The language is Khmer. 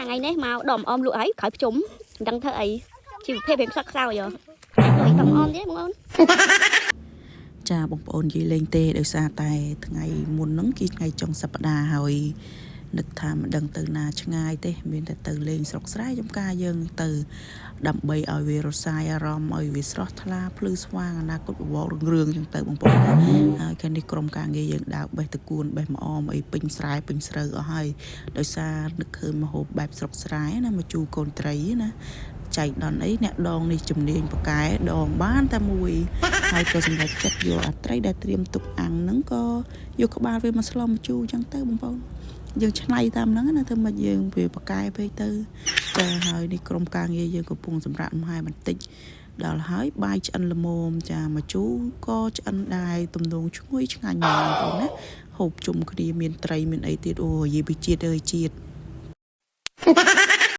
ថ្ងៃនេះមកដមអមលក់ហើយក្រោយភ្ជុំមិនដឹងធ្វើអីជីវភាពរៀងខ្សត់ខ្សោយហ៎លុយដមអមទេបងអូន ចាបងប្អូននិយាយលេងទេដោយសារតែថ្ងៃមុនហ្នឹងគឺថ្ងៃចុងសប្តាហ៍ហើយនឹកថាមិនដឹងទៅណាឆ្ងាយទេមានតែទៅលេងស្រុកស្រែចំការយើងទៅ ដើម្បីឲ្យវារសាយអារម្មណ៍ឲ្យវាស្រស់ថ្លាភ្លឺស្វាងអនាគតបវររុងរឿងចឹងទៅបងប្អូនណាហើយខាងនេះក្រុមការងារយើងដើរបេះតកួនបេះម្អមអីពេញស្រែពេញស្រូវអស់ហើយដោយសារនឹកឃើញមហូបបែបស្រុកស្រែណាមកជូរកូនត្រីណាចៃដន្យអីអ្នកដងនេះជំនាញប៉កែដងបានតែមួយ ហើយក៏សម្រេចចិត្តយកអាត្រីដែលត្រៀមទុកអាំងហ្នឹងក៏យកក្បាលវាមកស្លម្ជូរចឹងទៅបងប្អូនយើងឆ្នៃតាមហ្នឹងណាធ្វើម៉េចយើងវាប៉កែពេកទៅចាហើយនេះក្រុមការងារយើងកំពុងសម្រាប់លំហែបន្តិចដល់ហើយបាយឆ្អិនល្មមចាម្ជូរក៏ឆ្អិនដែរទំនងឈ្ងុយឆ្ងាញ់ហ្មងបងប្អូនណាហូបជុំគ្នាមានត្រីមានអីទៀតអូនិយាយពីជាតិអើយជាតិ